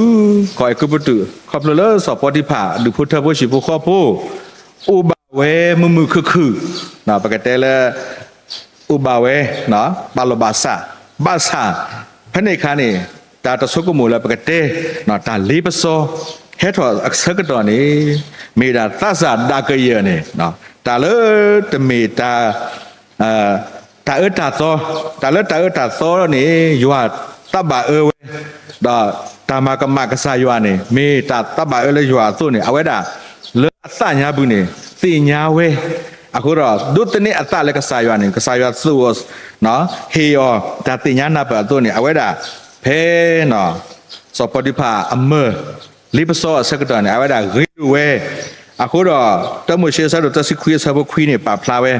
ကီၢ်အဲၤကူပတူး ခီဖျိလၢစီၤပီတံဖၣ် ဒူၣ်ဖိထၢဖိဟံၣ်ဖိဃီဖိ အိၣ်ဘၣ်ဝဲမုာ်မုာ်ခုၣ်ခုၣ်, ပကတဲလၢ အိၣ်ဘၣ်ဝဲ ဘၣ်လီၢ်ဘၣ်စး, ဘၣ်ဆၣ် ဖဲန့ၣ်အခါန့ၣ် တၢ်တဆိကမိၣ်လၢပကတဲ တၢ်လ့ပစီ ဟဲထီၣ်အဆၢကတီၢ်န့ၣ် မ့ၢ်ဒၣ်သးစၢ်ဒၣ်ကယၢၢ်န့ၣ် တၢ်လၢတမ့ၢ်တၢ် တၢ်အၢတၢ်သီ, တၢ်လၢတၢ်အၢတၢ်သီန့ၣ် ယွၤသးဘၣ်အၢဝဲ, ဒီးတၢ်မၤကမၣ်ကစၢ်ယွၤန့ၣ် မ့ၢ်တၢ်သးဘၣ်အၢလၢယွၤအသိးန့ၣ် အဝဲဒၣ် လၢအသးညါပူၤန့ၣ် သ့ၣ်ညါဝဲ, အဃိဒီး ဒိးသန့ၤအသးလၢကစၢ်ယွၤန့ၣ် ကစၢ်ယွၤသိၣ်အီၤ ဟ့ၣ်အီၤ တၢ်သ့ၣ်ညါနၢ်ပၢၢ်အသိးန့ၣ် အဝဲဒၣ် ဖဲ စီၤပီတံဖၣ်အမၢၢ် လ့ပစီအဆၢကတီၢ်န့ၣ် အဝဲဒၣ်ဂ့ၤဒိၣ်ဝဲ, အဃိဒီး တၢမိၤၡ့အဆၢဒိၣ်သၢဆံခွံအဆၢဖိခွံန့ၣ် ပာ်ဖျါဝဲ,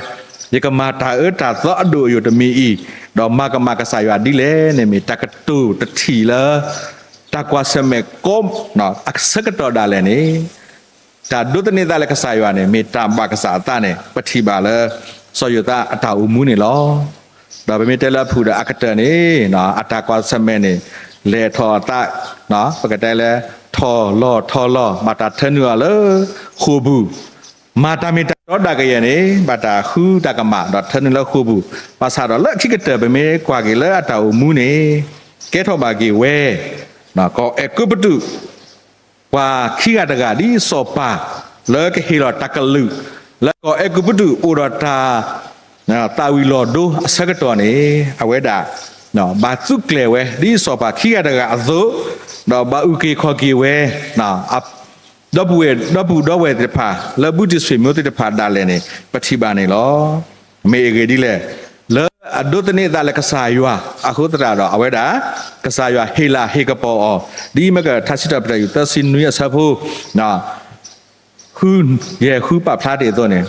ယကမၤတၢ်အၢတၢ်သီအဒိၣ်အယိာ်တမံၤအံၤ, ဒီးမၤကမၣ်ကစၢ်ယွၤဒ်လဲၣ်န့ၣ် မ့ၢ်တၢ်ကတိၤတထံၣ်လၢ တၢ်ကွၢ်ဆၢၣ်မဲာ်ကိး အဆၢကတီၢ်ဒၣ်လဲာ်န့ၣ် တၢ်ဒိးသန့ၤသးလၢကစၢ်ယွၤန့ၣ် မ့ၢ်တၢ်ဘၣ်ကစၢ်အသးန့ၣ် ပထံၣ်ဘၣ်လၢ စီၤယိၤသးအတၢ်အိၣ်မူန့ၣ်လီၤ. ဒီးပမ့ၢ်တဲလၢအဖုၣ်ဒီးအကတၢၢ်န့ၣ် အတၢ်ကွၢ်ဆၢၣ်မဲာ်န့ၣ် လဲၤထီၣ်အသး ပကတဲလၢ ထီၣ်လီၢ်ထီၣ်လီၢ် ဘၣ်တၢ်ထၢနုာ်အီၤလၢ ဃိာ်ပူၤ, မၤတၢ်မ့ၢ်တၢ်တီဒၣ်ကယဲၢ်န့ၣ် ဘၣ်တၢ်ဃုတၢ်ကမၣ် ဒီးထၢနုာ်လၢဃိာ်ပူၤ, ဘၣ်ဆၣ်ဒီးလၢခံကတၢၢ် ပမ့ၢ်ကွၢ်က့ၤလၢအတၢ်အိၣ်မူန့ၣ် ကဲထီၣ်ဘၣ်က့ၤဝဲ ကီၢ်အဲၤကူပတူး ပှၤခံဂၤတဂၤဒ်စီၤပၤ လၢကဟ့ၣ်လီၤတၢ်ကလုၢ် လၢကီၢ်အဲၤကူပတူးအိၣ်ဒီးတၢ် သၣ်ဝံၤလီၤဒိအဆၢကတီၢ်န့ၣ် အဝဲဒၣ် ဘၣ်သုးကျဲၤဝဲ ဒ်စီၤပၤခံဂၤတဂၤအသိး, ဒီးဘၣ်အုၣ်က့ၤခီၣ်က့ၤဝဲ ဒီပုၢ်ဝဲၢ် ဒီပုၢ်ဒီဝဲၢ်သ့ၣ်တဖၣ် လၢဘူးတံၢ်ဆွေမျိုးသ့ၣ်တဖၣ်ဒၣ်လဲာ်န့ၣ် ပထံၣ်ဘၣ်န့ၣ်လီၤ. မ့ၢ်အဂ့ၢ်ဒ်လဲၣ်, လၢအဒိးသန့ၤအသးလၢကစၢ်ယွၤ အဃိသတးဒီး အဝဲဒၣ် ကစၢ်ယွၤဟ့ၣ်လၤဟ့ၣ်ကပီၤအီၤ ဒ်မ့ၢ်ကထါစံးထီၣ်ပတြၢၤ ယူၢ်သၢဆံနွံအဆၢဖိ ဃု ယဲၢ်ဃုပာ်ဖျါတ့ၢ်အသိးန့ၣ်,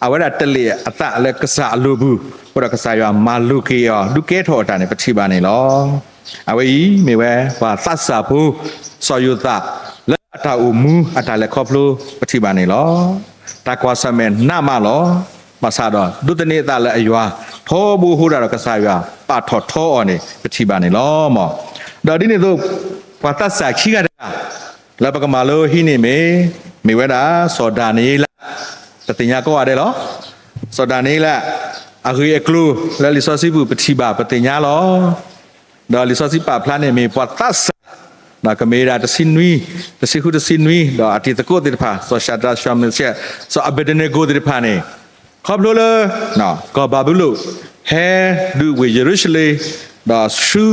အဝဲဒၣ်တလ့ၣ်အသးလၢကစၢ်အလိၤပူၤ, အဃိဒီးကစၢ်ယွၤမၤလိၤက့ၤအီၤ ဒုးကဲထီၣ်အတၢ်န့ၣ် ပထံၣ်ဘၣ်န့ၣ်လီၤ. အဝဲအံၤမ့ၢ်ဝဲပှၤသးစၢ်ဖိ စီၤယိၤသး လၢအတၢ်အိၣ်မူအတၢ်လဲၤခီဖျိ ပထံၣ်ဘၣ်န့ၣ်လီၤ. တၢ်ကွၢ်ဆၢၣ်မဲာ်နးမးလီၤ. ဘၣ်ဆၣ်ဒီး ဒိးသန့ၤအသးလၢအယွၤ ထီဘိအဃိဒၣ်ဒီးကစၢ်ယွၤ ပာ်ထီၣ်ထီအီၤန့ၣ် ပထံၣ်ဘၣ်န့ၣ်လီၤ. ဒီးဒ်န့ၣ်အသိး ပှၤသးစၢ်ခံဂၤတဂၤ လၢပကမၤလိဟံးန့ၢ်မ့ၢ် မ့ၢ်ဝဲဒၣ် စီၤဒၤနံးယ့လး, ပသ့ၣ်ညါကိးဂၤဒဲးလီၤ. စီၤဒၤနံးယ့လး အဂ့ၢ်အကျိၤလၢလံာ်စီဆှံပူၤ ပထံၣ်ဘၣ်ပသ့ၣ်ညါလီၤ. ဒီးလံာ်စီဆှံပာ်ဖျါန့ၣ် မ့ၢ်ပှၤသးစၢ် ကမ့ၢ်ဒၣ်တဆံနွံ, တဆံဃုတဆံနွံ ဒီးအတံၤသကိးသ့ၣ်တဖၣ် စီၤၡၤဒြး စီၤမ့ၤၡက် စီၤအဘ့းနကိၤသ့ၣ်တဖၣ်န့ၣ် ခီဖျိလၢ ကီၢ်ဘၤဘူလိၣ် ဟဲဒုးဝ့ၢ်ယရူၤၡလ့ၣ် ဒီးဆူ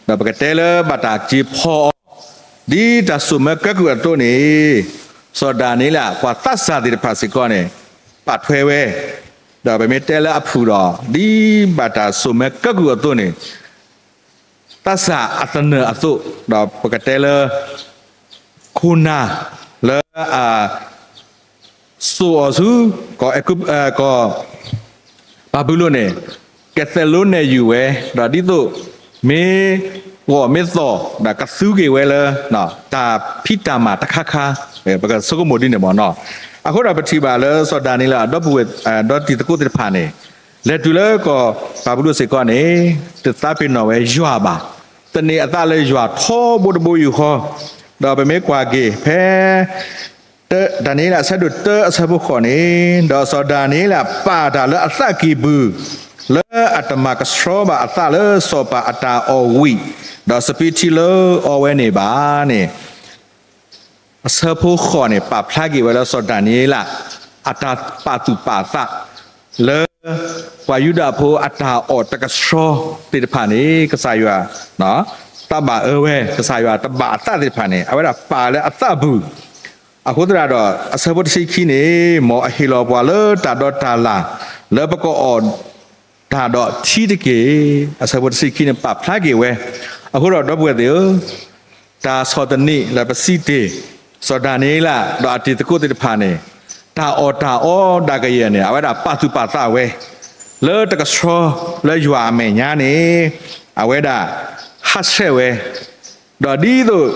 ဒီးပကတဲလၢဘၣ်တၢ်က့ၤဖီၣ်အီၤ ဒ်တၢ်စိာ်မၢကၢကုၢ်အသိးန့ၣ် စီၤဒၤနံးယ့လး ပှၤသးစၢ်သ့ၣ်တဖၣ်စ့ၢ်ကီးန့ၣ် ပာ်ထွဲဝဲ, ဒီးပမ့ၢ်တဲလၢအဖုၣ်ဒီး ဒ်ဘၣ်တၢ်စိာ်မၢကၢကုၢ်အသိးန့ၣ် သးစၢ်အသနၢၣ်အသိး ဒီးပကတဲလၢ ခိၣ်နၢ်လၢအ စိာ်အီၤဆူ ကီၢ်အဲၤကူပ ကီၢ် ဘၤဘူလိၣ်န့ၣ် ကသဲးလိနဲၣ်ယုာ်ဝဲ ဒီးဒ်သိး မ့ၢ် ပှီၢ်မ့ၢ်သီၣ် ဒီးကသူက့ၤဝဲလၢ တၢ်ဖံးတၢ်မၤတခါခါ ပကဆိကမိၣ်ဒ်န့ၣ်မ့ၢ်နီၤ. အဃိဒီးပထံၣ်ဘၣ်လၢစီၤဒၤနံးယ့လး ဒီပုၢ်ဝဲၢ် ဒီးတံၤသကိးသ့ၣ်တဖၣ်န့ၣ် လဲၤတုၤလၢကီၢ်ဘၤဘူလိၣ်စ့ၢ်ကီးန့ၣ် တသးပ့ၤနီၣ်ဝဲယွၤဘၣ်. သန့ၤအသးလၢယွၤထီဘိတဘိယူၢ်ဃီ, ဒီးပမ့ၢ်ကွၢ်က့ၤဖဲ တၢ ဒၤနံးယ့လးအဆၢဒိၣ်တၢအဆၢဖိဃိးန့ၣ်, ဒီးစီၤဒၤနံးယ့လးပာ်တၢ်လၢအသးကံၢ်ပူၤ, လၢအတမၤကဆှီဘၣ်အသးလၢစီၤပၤအတၢ်အီၣ်ဝံၣ်, ဒီးစပံးထံလၢအီဝဲန့ၣ်ဘၣ်န့ၣ် အဆၢဖိဃိးန့ၣ် ပာ်ဖျါက့ၤဝဲလၢစီၤဒၤနံးယ့လး အတၢ်ပာ်သူၣ်ပာ်သး လၢ ပှၤယူဒၤဖိအတၢ်အီၣ်တကဆှီသ့ၣ်တဖၣ်န့ၣ် ကစၢ်ယွၤ သးဘၣ်အၢဝဲ ကစၢ်ယွၤတဘၣ်အသးသ့ၣ်တဖၣ်န့ၣ် အဝဲဒၣ်ပာ်လၢအသးပူၤ, အဃိသတးဒီး အဆၢဖိတဆံခံန့ၣ် မ်အဟ့ၣ်လီၤပှၤလၢတၢ်ဒီးတၢ်လၢ် လၢပကအီၣ် တၢ်ဒီးထံတက့ၢ်. အဆၢဖိတဆံခံန့ၣ် ပာ်ဖျါက့ၤဝဲ, အဃိဒီးဒီပုၢ်ဝဲၢ်သ့ၣ်ဧၢ, တၢ်ဆီၣ်သနံးလၢပစံးတ့ၢ် စီၤဒၤနံးယ့လး ဒီးအတံၤသကိးသ့ၣ်တဖၣ်န့ၣ်, တၢ်အီၣ်တၢ်အီဒၣ်ကယဲၢ်န့ၣ် အဝဲဒၣ်ပာ်သူၣ်ပာ်သးဝဲ လၢတကဆှီလၢယွၤအမဲာ်ညါန့ၣ်, အဝဲဒၣ် ဟးဆှဲးဝဲ ဒီးဒ်သိး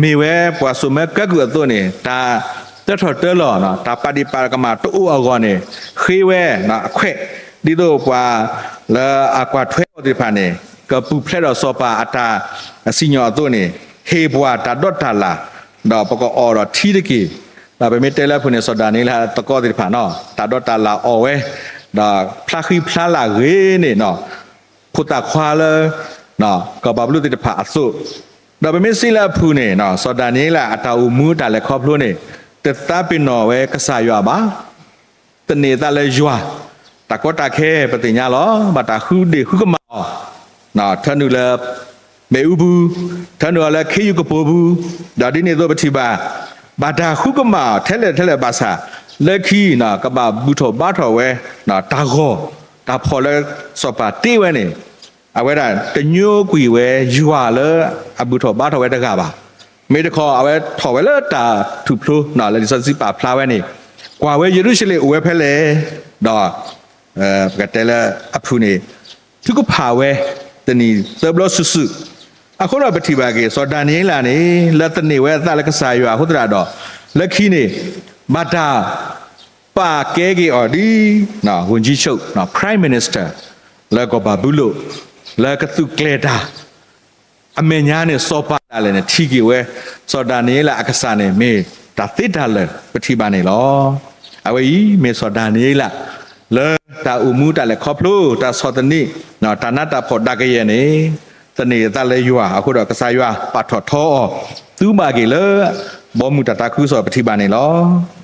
မ့ၢ်ဝဲပှၤစိာ်မၢကဲကုၢ်အသိးန့ၣ် တၢ်တၢထီၣ်တၢလီၤ တၢ်ပာ်ဒံးပာ်ကမၣ်တအိၣ်အဂီၢ်န့ၣ် ဃ့ဝဲအခွဲး, ဒ်သိးပှၤလၢအကွၢ်ထွဲအီၤသ့ၣ်တဖၣ်န့ၣ် ကပူၤဖျဲးဒီးစီၤပၤအတၢ်စံၣ်ညီၣ်အသိးန့ၣ် ဟ့ၣ်ပှၤတၢ်ဒီးတၢ်လၢ်, ဒီးပကအီၣ်ဒီးထံတက့ၢ်. ဒီးပမ့ၢ်တဲလၢအပူၤန့ၣ် စီၤဒၤနံးယ့လးသကိးသ့ၣ်တဖၣ်န့ၣ် တၢ်ဒီးတၢ်လၢ်အီၣ်ဝဲ, ဒီးဖျါဃံဖျါလၢ်ဂ့ၤန့ၣ် ဖိသၣ်ခွါလၢ ကီၢ်ဘၤဘူလိၣ်သ့ၣ်တဖၣ်အသိး, ဒီးပမ့ၢ်စံးလၢအပူၤန့ၣ် စီၤဒၤနံးယ့လးအတၢ်အိၣ်မူတၢ်လဲၤခီဖျိန့ၣ် တသးပ့ၤနီၣ်ဝဲကစၢ်ယွၤဘၣ်. သန့ၤအသးလၢယွၤ, တၢ်ကီတၢ်ခဲပသ့ၣ်ညါလီၤ. ဘၣ်တၢ်ဃုဒ့ၣ်ဃုကမၣ်အီၤ, ထၢနုာ်လၢ မ့ၣ်အူပူၤ, ထၢနုာ်အီၤလၢခ့ယုၢ်ကပိာ်ပူၤ, ဒီးဒ်န့ၣ်အသိးပထံၣ်ဘၣ်, ဘၣ်တၢ်ဃုကမၣ်အီၤထဲလဲၣ်ထဲလဲၣ်ဘၣ်ဆၣ်, လၢခံ ကဘၣ်ဘူၣ်ထီၣ်ဘါထီၣ်ဝဲ တၢ်ဂီၤ တၢ်ဖီၣ်လၢစီၤပၤတ့ဝဲန့ၣ်, အဝဲဒၣ်တညိကွံာ်ဝဲယွၤလၢအဘူၣ်ထီၣ်ဘါထီၣ်ဝဲတဂၤဘၣ်. မ့ၢ်တခီ အဝဲထီၣ်ဝဲလၢတၢ်ထူၣ်ဖျိ လၢလံာ်စီဆှံပာ်ဖျါဝဲန့ၣ်, ကွၢ်ဝဲယရူၤၡလ့ၣ်အိၣ်ဝဲဖဲလဲၣ်, ဒီး ပကတဲလၢအဖုၣ်န့ၣ် ထုကဖၣ်ဝဲ တနံၣ်သၢဘျီစုာ်စုာ်, အဃိဒီးပထံၣ်ဘၣ်က့ၤ စီၤဒၤနံးယ့လးန့ၣ် လၢသန့ၤဝဲအသးလၢကစၢ်ယွၤအဃိသတးဒီး လၢခံန့ၣ် ဘၣ်တၢ် ပာ်ကဲက့ၤအီၤဒ် ဝန်ကြီးချုပ် Prime Minister လၢကီၢ်ဘၤဘူလိၣ် လၢကသူၣ်ကျဲၤတၢ် အမဲာ်ညါန့ၣ် စီၤပၤဒၣ်လဲာ်န့ၣ် ထံၣ်က့ၤဝဲ စီၤဒၤနံးယ့လးအကစၢ်န့ၣ် မ့ၢ်တၢ်သ့တၢ်လၢာ်ပထံၣ်ဘၣ်န့ၣ်လီၤ. အဝဲအံၤမ့ၢ်စီၤဒၤနံးယ့လး လၢတၢ်အိၣ်မူတၢ်လဲၤခီဖျိ တၢ်ဆီၣ်သနံး တၢ်နးတၢ်ဖှီၣ်ဒၣ်ကယဲၢ်န့ၣ် သန့ၤအသးလၢယွၤအဃိဒီး ကစၢ်ယွၤပာ်ထီၣ်ထီအီၤ သူဘၣ်က့ၤလၢ ဘီမုၢ်တၢ်သးခုကစီၣ်ပထံၣ်ဘၣ်န့ၣ်လီၤ.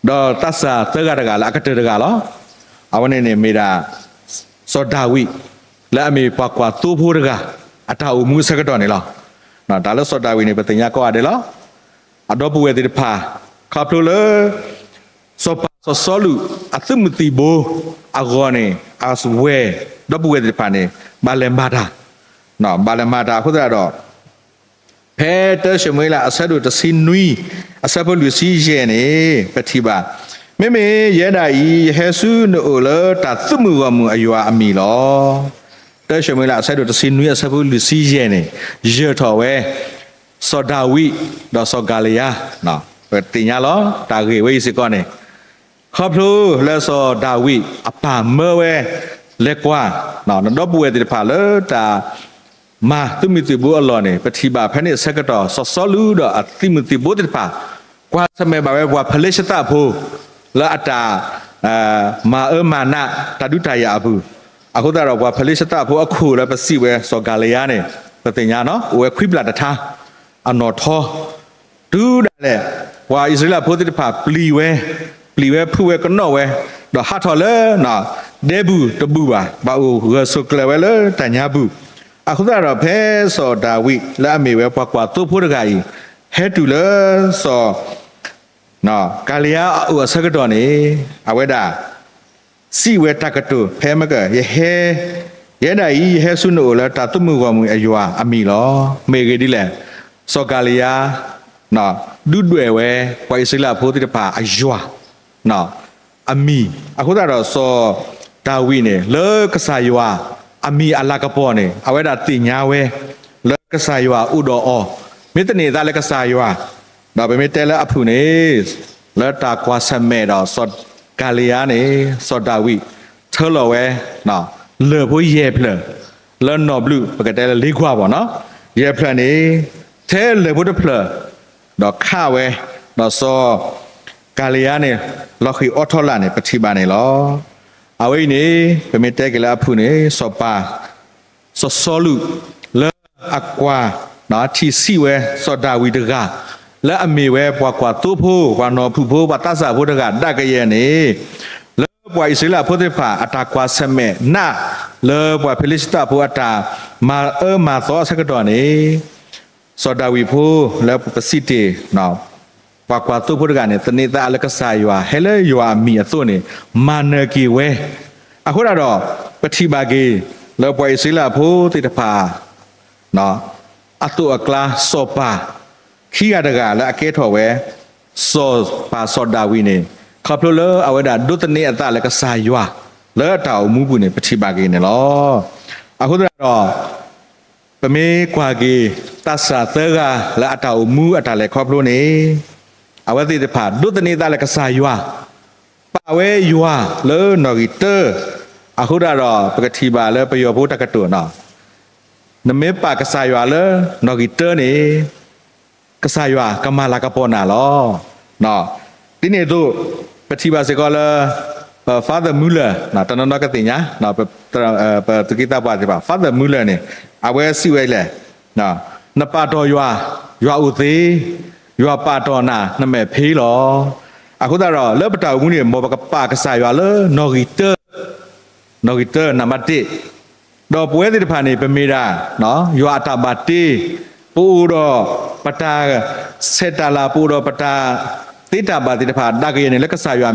ဒီးသးစၢ်သၢဂၤတဂၤလၢအကတၢၢ်တဂၤလီၤ. အဝဲန့ၣ်န့ၣ်မ့ၢ်ဒၣ် စီၤဒၤဝံး လၢအမ့ၢ်ပှၤကွၢ်သိဖိတဂၤ အတၢ်အိၣ်မူအဆၢကတီၢ်န့ၣ်လီၤ. တၢ်လၢစီၤဒၤဝံးန့ၣ် ပသ့ၣ်ညါကိးဂၤဒဲးလီၤ. အဒီပုၢ်ဝဲၢ်သ့ၣ်တဖၣ် ခီဖျိလၢ စီၤပၤစီၤစီလူး အသုးမုၢ်သံၣ်ဘိအဂီၢ်န့ၣ် အဝဲၢ် ဒီပုၢ်ဝဲၢ်သ့ၣ်တဖၣ်န့ၣ် ဘၣ်လဲၤမၤတၢ် ဘၣ်လဲၤမၤတၢ်အဃိသတးဒီး ဖဲတၢၡမူၤအ့လးအဆၢဒိၣ်တဆံနွံ အဆၢဖိလွံၢ်ဆံယဲၢ်န့ၣ် ပထံၣ်ဘၣ်, မ့မ့ၢ်ယဲဒၣ်အံၤ ယဟဲဆူနအိၣ်လၢတၢ်သုးမုၢ်ဂီၢ်မုၢ်အယွၤအမံၤလီၤ. တၢၡမူၤအ့လးအဆၢဒိၣ်တဆံနွံ အဆၢဖိလွံၢ်ဆံယဲၢ်န့ၣ် ယၢၤထီၣ်ဝဲ စီၤဒၤဝံး ဒီးစီၤကၤလံယါ, ပသ့ၣ်ညါလီၤ တၢ်ဂ့ၢ်ဝဲအံၤစ့ၢ်ကီးန့ၣ် ခီဖျိလၢစီၤဒၤဝံးအပၢ်မၢဝဲ လဲၤကွၢ် ဒီပုၢ်ဝဲၢ်သ့ၣ်တဖၣ်လၢတၢ်မၤသုးမုၢ်သံၣ်ဘိအလီၢ်န့ၣ် ပထံၣ်ဘၣ်ဖဲန့ၣ်အဆၢကတီၢ် စီၤစီလူးဒီးအသုးမုၢ်သံၣ်ဘိသ့ၣ်တဖၣ် ကွၢ်ဆၢၣ်မဲာ်ဘၣ်ဝဲပှၤဖလ့ၡသးဖိ လၢအတၢ် မၤအၢမၤနးတၢ်ဒုးတၢ်ယၤအပူၤ, အဃိသတးဒီးပှၤဖလ့ၡသးဖိအခိၣ်လၢပစံးဝဲစီၤကၤလံယါန့ၣ် ပသ့ၣ်ညါ အိၣ်ဝဲခွံဘျၣ်တထါ အနီၣ်ထီ တုၤဒၣ်လဲာ် ပှၤအံၣ်စရ့လးဖိသ့ၣ်တဖၣ်ပျံၤဝဲ, ပျံၤဝဲဖုးဝဲကနီၣ်ဝဲ, ဒီးဟးထီၣ်လၢ ဒဲဘူၣ်တဘူၣ်ဘၣ်, ဘၣ်အိၣ်ဂၢၢ်ဆိးကျၢၤဝဲလၢတၢ်ညါပူၤ, အဃိသတးဒီးဖဲစီၤဒၤဝံးလၢအမ့ၢ်ဝဲပှၤကွၢ်သိဖိတဂၤအံၤ ဟဲတုၤလၢစီၤ ကၤလံယါအအိၣ်အဆၢကတီၢ်န့ၣ် အဝဲဒၣ် စံးဝဲတၢ်ကတိၤဖဲမ့ၢ်က ယဟဲ, ယဲဒၣ်အံၤ ယဟဲဆူနအိၣ်လၢတၢ်သုးမုၢ်ဂီၢ်မုၢ်အယွၤအမံၤလီၤ. မ့ၢ်ဂ့ၢ်ဒ်လဲၣ်, စီၤကၤလံယါ ဒုးဒွဲၣ်ဝဲ ပှၤအံၣ်စရ့လးဖိသ့ၣ်တဖၣ်အယွၤ အမံၤ, အဃိသတးဒီးစီၤဒၤဝံးန့ၣ် လၢကစၢ်ယွၤအမံၤအလၤကပီၤန့ၣ် အဝဲဒၣ်သ့ၣ်ညါဝဲ လၢကစၢ်ယွၤအိၣ်ဒီးအီၤ, မ့ၢ်သန့ၤအသးလၢကစၢ်ယွၤ, ဒီးပမ့ၢ်တဲလၢအဖုၣ်န့ၣ် လၢတၢ်ကွၢ်ဆၢၣ်မဲာ်ဒီးစီၤကၤလံယါန့ၣ် စီၤဒၤဝံး ထၢလီၤဝဲ လၢၢ်ဖိယဲၢ်ဖျၢၣ် လၢနီၣ်ဘျုး ပကတဲလၢလ့ကွၢ်ဘၣ်နီၤ ယဲၢ်ဖျၢၣ်န့ၣ် ထဲလၢၢ်ဖိတဖျၢၣ် ဒီးခးဝဲ, ဒီးစီၤကၤလံယါန့ၣ် လီၤဃံၤအိးထီၣ်လၢ်န့ၣ် ပထံၣ်ဘၣ်န့ၣ်လီၤ. အဝဲအံၤန့ၣ် ပမ့ၢ်တဲက့ၤလၢအဖုၣ်န့ၣ် စီၤပၤ စီၤစီလူး လၢအကွၢ် ထံၣ်ဆံးဝဲစီၤဒၤဝံးတဂၤ လၢအမ့ၢ်ဝဲပှၤကွၢ်သိဖိ ပှၤနီၤဖုၣ်ဖိ ပှၤသးစၢ်ဖိတဂၤဒၣ်ကယဲၢ်န့ၣ် လၢပှၤအံၣ်စရ့လးဖိသ့ၣ်တဖၣ် အတၢ်ကွၢ်ဆၢၣ်မဲာ်နး လၢပှၤဖံလံးစတံဖိအတၢ်မၤအၢမၤသီအဆၢကတီၢ်န့ၣ် စီၤဒၤဝံးဖိလၢပစံးတ့ၢ် ပှၤကွၢ်သိဖိတဂၤန့ၣ် သန့ၤသးလၢကစၢ်ယွၤ ဟဲလၢယွၤအမံၤအသိးန့ၣ် မၤနၢၤက့ၤဝဲ. အဃိသတးဒီး ပထံၣ်ဘၣ်က့ၤ လၢပှၤအံၣ်စရ့လးဖိသ့ၣ်တဖၣ် အသိးအကျါ စီၤပၤခံဂၤတဂၤလၢအကဲထီၣ်ဝဲ စီၤပၤစီၤဒၤဝံးန့ၣ် ခီဖျိလၢအဝဲဒၣ်ဒိးသန့ၤအသးလၢကစၢ်ယွၤ လၢအတၢ်အိၣ်မူပူၤန့ၣ် ပထံၣ်ဘၣ်က့ၤန့ၣ်လီၤ. အဃိသတးဒီး ပမ့ၢ်ကွၢ်က့ၤ သးစၢ်သၢဂၤလၢအတၢ်အိၣ်မူအတၢ်လဲၤခီဖျိန့ၣ် အဝဲသ့ၣ်တဖၣ်ဒိးသန့ၤသးလၢကစၢ်ယွၤ ပာ်ဝဲယွၤလၢနီၣ်ဂံၢ်တၢ, အဃိသတးဒီး ပကထံၣ်ဘၣ်လၢပယီၤဖိတၢ်ကတိၤနီၤ, နမ့ၢ်ပာ်ကစၢ်ယွၤလၢနီၣ်ဂံၢ်တၢန့ၣ် ကစၢ်ယွၤကမၤလၤကပီၤနၤလီၤ. ဒ်န့ၣ်အသိး ပထံၣ်ဘၣ်စ့ၢ်ကီးလၢ Father Muller တနီၤနီၤကသ့ၣ်ညါ ပသုးက့သးပှၢ်သ့ၣ်တဖၣ် Father Muller န့ၣ် အဝဲစံးဝဲလဲၣ် နပာ်တီၢ်ယွၤ, ယွၤအိၣ်သ့, ယွၤပာ်တီၢ်နၤ နမဲာ်ဖ့လီၤ. အဃိသတးဒီး လၢပတၢ်အိၣ်မူန့ၣ် မ်ပကပာ်ကစၢ်ယွၤလၢနီၣ်ဂံၢ်တၢ, နီၣ်ဂံၢ်တၢ နံပါတ်တစ်, ဒီးပဝဲသ့ၣ်တဖၣ်န့ၣ် ပမ့ၢ်ဒၣ် ယွၤအတၢ်ဘၣ်တ့, ပအိၣ်ဒီးပတၢ်ဆဲးတၢ်လၤ ပအိၣ်ဒီးပတၢ်သ့တၢ်ဘၣ်သ့ၣ်တဖၣ် ဒၣ်ကယဲၢ်န့ၣ် လၢကစၢ်ယွၤ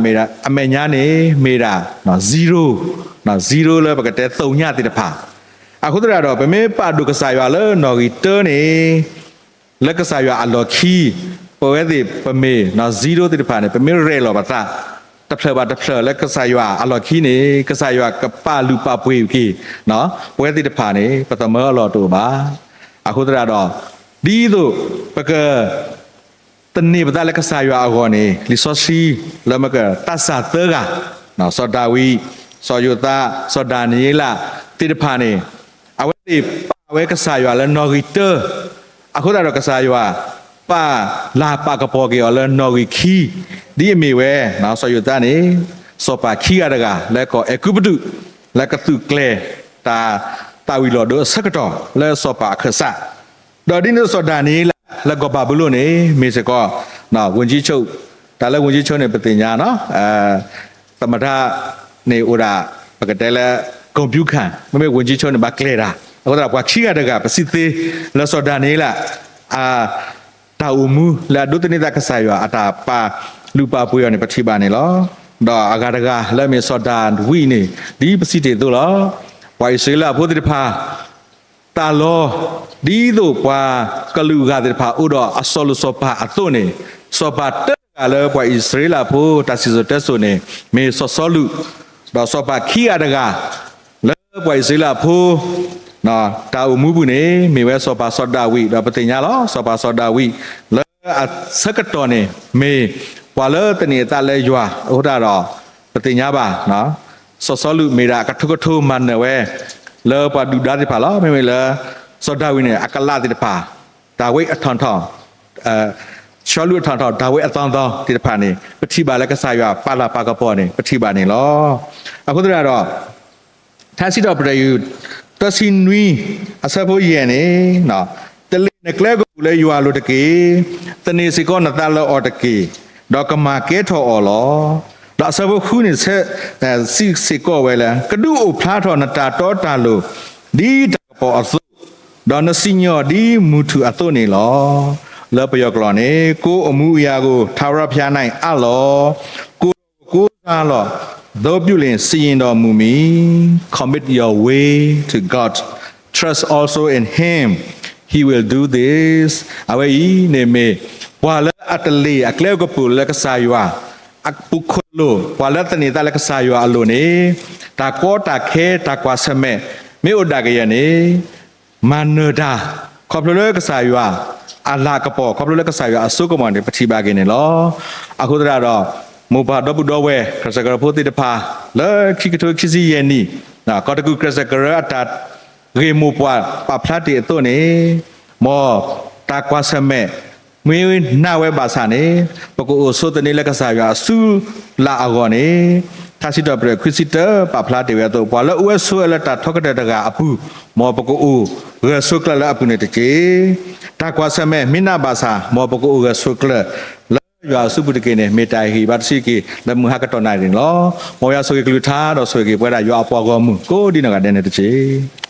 အမဲာ်ညါန့ၣ် မ့ၢ်ဒၣ် zero, zero လၢပကတဲသိၣ်ညါသ့ၣ်တဖၣ်. အဃိသတးဒီး ပမ့ၢ်ပာ်ဒိၣ်ကစၢ်ယွၤလၢနီၣ်ဂံၢ်တၢန့ၣ် လၢကစၢ်ယွၤအလီၢ်ခံ ပဝဲသ့ၣ်ပမ့ၢ် zero သ့ၣ်တဖၣ်န့ၣ် ပမ့ၢ်ရဲၣ်လီၤပသး တဖျၢၣ်ဘၣ်တဖျၢၣ်လၢကစၢ်ယွၤအလီၢ်ခံန့ၣ် ကစၢ်ယွၤကပာ်လုၢ်ပာ်ပှ့ၤက့ၤ ပဝဲသ့ၣ်တဖၣ်န့ၣ် ပသမၢအလီၢ်တအိၣ်ဘၣ်. အဃိသတးဒီး ဒ်သိးပက သန့ၤပသးလၢကစၢ်ယွၤအဂီၢ်န့ၣ် လံာ်စီဆှံလၢမ့ၢ်ကသးစၢ်သၢဂၤ စီၤဒၤဝံး, စီၤယိၤသး, စီၤဒၤနံးယ့လးသ့ၣ်တဖၣ်န့ၣ် အဝဲသ့ၣ်ပာ်ဝဲကစၢ်ယွၤလၢနီၣ်ဂံၢ်တၢ, အဃိသတးဒီးကစၢ်ယွၤ ပာ်လၤပာ်ကပီၤက့ၤအီၤလၢနီၣ်ဂံၢ်ခံ, ဒ်အမ့ၢ်ဝဲ စီၤယိၤသးန့ၣ် စီၤပၤခံဂၤတဂၤလၢကီၢ်အဲၤကူပတူး လၢကသုးကျဲၤတၢ်သးဝံၤလီၤဒိအဆၢကတီၢ် လၢစီၤပၤအခၢၣ်စး, ဒီးဒ်န့ၣ်စီၤဒၤနံးယ့လး လၢကီၢ်ဘၤဘူလိၣ်န့ၣ် မ့ၢ်စ့ၢ်ကီး ဝန်ကြီးချုပ် တၢ်လၢ ဝန်ကြီးချုပ် န့ၣ် ပသ့ၣ်ညါနီၤ သမ္မတ န့ၣ်အိၣ်ဒၣ် ပကတဲလၢ ဂုဏ်ပြုခံ မ့မ့ၢ် ဝန်ကြီးချုပ် န့ၣ် ဘၣ်ကျဲၤတၢ်, အဃိသတး ပှၤခံဂၤတဂၤ ပစံးသ့လၢစီၤဒၤနံးယ့လး အတၢ်အိၣ်မူလၢအဒိးသန့ၤသးကစၢ်ယွၤ အတၢ်ပာ်လုၢ်ပာ်ပှ့ၤအီၤန့ၣ် ပထံၣ်ဘၣ်န့ၣ်လီၤ. ဒီးအဂၤတဂၤလၢအမ့ၢ်စီၤဒၤဝံးန့ၣ် ဒ်ပစံးတ့ၢ်အသိးလီၤ. ပှၤအံၣ်စရ့လးဖိသ့ၣ်တဖၣ် သးလီ ဒ်သိးပှၤကလုာ်အဂၤသ့ၣ်တဖၣ်အိၣ်ဒီးအစီၤလိာ်စီၤပၤအသိးန့ၣ်, စီၤပၤတဂၤလၢပှၤအံၣ်စရ့လးဖိတၢ်စံၣ်စိၤတဲစိၤန့ၣ် မ့ၢ်စီၤစီလူး, ဒီးစီၤပၤခံဂၤတဂၤ လၢပှၤအံၣ်စရ့လးဖိ တၢ်အိၣ်မူပူၤန့ၣ် မ့ၢ်ဝဲစီၤပၤစီၤဒၤဝံး ဒီးပသ့ၣ်ညါလီၤ စီၤပၤစီၤဒၤဝံး လၢအဆၢကတီၢ်န့ၣ် မ့ၢ်ပှၤလၢသန့ၤအသးလၢယွၤအဃိသတးဒီး ပသ့ၣ်ညါဘၣ် စီၤစီလူးမ့ၢ်ဒၣ်ကထိကထိမၤနၢၤဝဲ လၢပှၤဒုၣ်ဒါသ့ၣ်တဖၣ်လီၤ. မ့မ့ၢ်လၢ စီၤဒၤဝံးန့ၣ် အကလးသ့ၣ်တဖၣ် ဒၤဝံးအထီၣ်ထီၣ် စီလူးအထီၣ်ထီၣ် ဒၤဝံးအသီသီသ့ၣ်တဖၣ်န့ၣ် ပထံၣ်ဘၣ်လၢကစၢ်ယွၤပာ်လၤပာ်ကပီၤန့ၣ် ပထံၣ်ဘၣ်န့ၣ်လီၤ. အဃိသတးဒီး ထါစံးထီၣ်ပတြၢၤ တဆံနွံ အဆၢဖိယဲၢ်န့ၣ် တလ့ၣ်နကျဲကပူၤလၢယွၤအလိၤတက့ၢ်. သန့ၤစ့ၢ်ကီးနသးလၢအီၤတက့ၢ်, ဒီးကမၤကဲထီၣ်အီၤလီၤ. ဒီးအဆၢဖိဃုန့ၣ် စံးစ့ၢ်ကီးဝဲလၢ ကဒုးအိၣ်ဖျါထီၣ်နတၢ်တီတၢ်လိၤ ဒ်တၢ်ကပီၤအသိး, ဒီးနစံၣ်ညီၣ်ဒ်မုၢ်ထူၣ်အသိးန့ၣ်လီၤ. လၢပယီၤကျိာ်န့ၣ် ကိုယ်အမှုအရာကို ထာဝရဘုရား၌ အပ်လျှော့, ကိုယ်တော်ကို ကိုးစားလျှော့, သို့ပြုလျှင် စီရင်တော်မူမည်. Commit your way to God. Trust also in Him. He will do this. အဝဲအံၤန့ၣ်မ့ၢ် ပှၤလၢအတလ့ၣ်အကျဲကပူၤလၢကစၢ်ယွၤ အပူၤခိၣ်လိၤ ပှၤလၢသန့ၤသးလၢကစၢ်ယွၤအလိၤန့ၣ် တၢ်ကီတၢ်ခဲတၢ်ကွၢ်ဆၢၣ်မဲာ် မ့ၢ်အိၣ်ဒၣ်ကယဲၢ်န့ၣ် မၤနၢၤတၢ် ခီဖျိလၢကစၢ်ယွၤအလၤကပီၤ ခီဖျိလၢကစၢ်ယွၤအစိကမီၤန့ၣ် ပထံၣ်ဘၣ်က့ၤန့ၣ်လီၤ. အဃိသတးဒီး မိၢ်ပၢ်ဒီပုၢ်ဒီဝဲၢ် ခရံာ်စကရၢဖိသ့ၣ်တဖၣ် လၢခံကထိခံဆံယဲၢ်နံၣ် ကီၢ်တကူၣ်ခရံာ်စကရၢအတၢ်ဂ့ၢ်မိၢ်ပှၢ်ပာ်ဖျါတ့ၢ်အသိးန့ၣ် မ်တၢ်ကွၢ်ဆၢၣ်မဲာ် မ့ၢ်နာ်ဝဲဘၣ်ဆၣ်န့ၣ် ပကအိၣ်ဆိးသန့လၢကစၢ်ယွၤအစုလၢ်အဂီၢ်န့ၣ် ထါစံးထီၣ်ပတြၢၤခွံဆံတၢ ပာ်ဖျါတ့ၢ်ဝဲအသိး ပှၤလၢအအိၣ်ဝဲဆိးဝဲလၢတၢ်ထီကတၢၢ်တဂၤအပူၤ မ်ပကအိၣ်ဂၢၢ်ဆိးကျၢၤလၢအပူၤန့ၣ်တက့ၢ်. တၢ်ကွၢ်ဆၢၣ်မဲာ်မ့ၢ်နာ်ဘၣ်ဆၣ် မ်ပကအိၣ်ဂၢၢ်ဆိးကျၢၤလၢယွၤအစုပူၤတက့ၢ်န့ၣ် မ့ၢ်တၢ်ဟ့ၣ်ဘါတဆံးက့ၤ လၢမုၢ်ဟါကတီၢ်နၣ်ရံၣ်န့ၣ်လီၤ. မ်ယွၤဆိၣ်ဂ့ၤကလုၢ်ကထါ ဒီးဆိၣ်ဂ့ၤက့ၤပဝဲဒၣ်ယွၤအပှၤဂီၢ်မုၢ် ကိးဒ်နီၢ်ဂၤဒဲးန့ၣ်တက့ၢ်.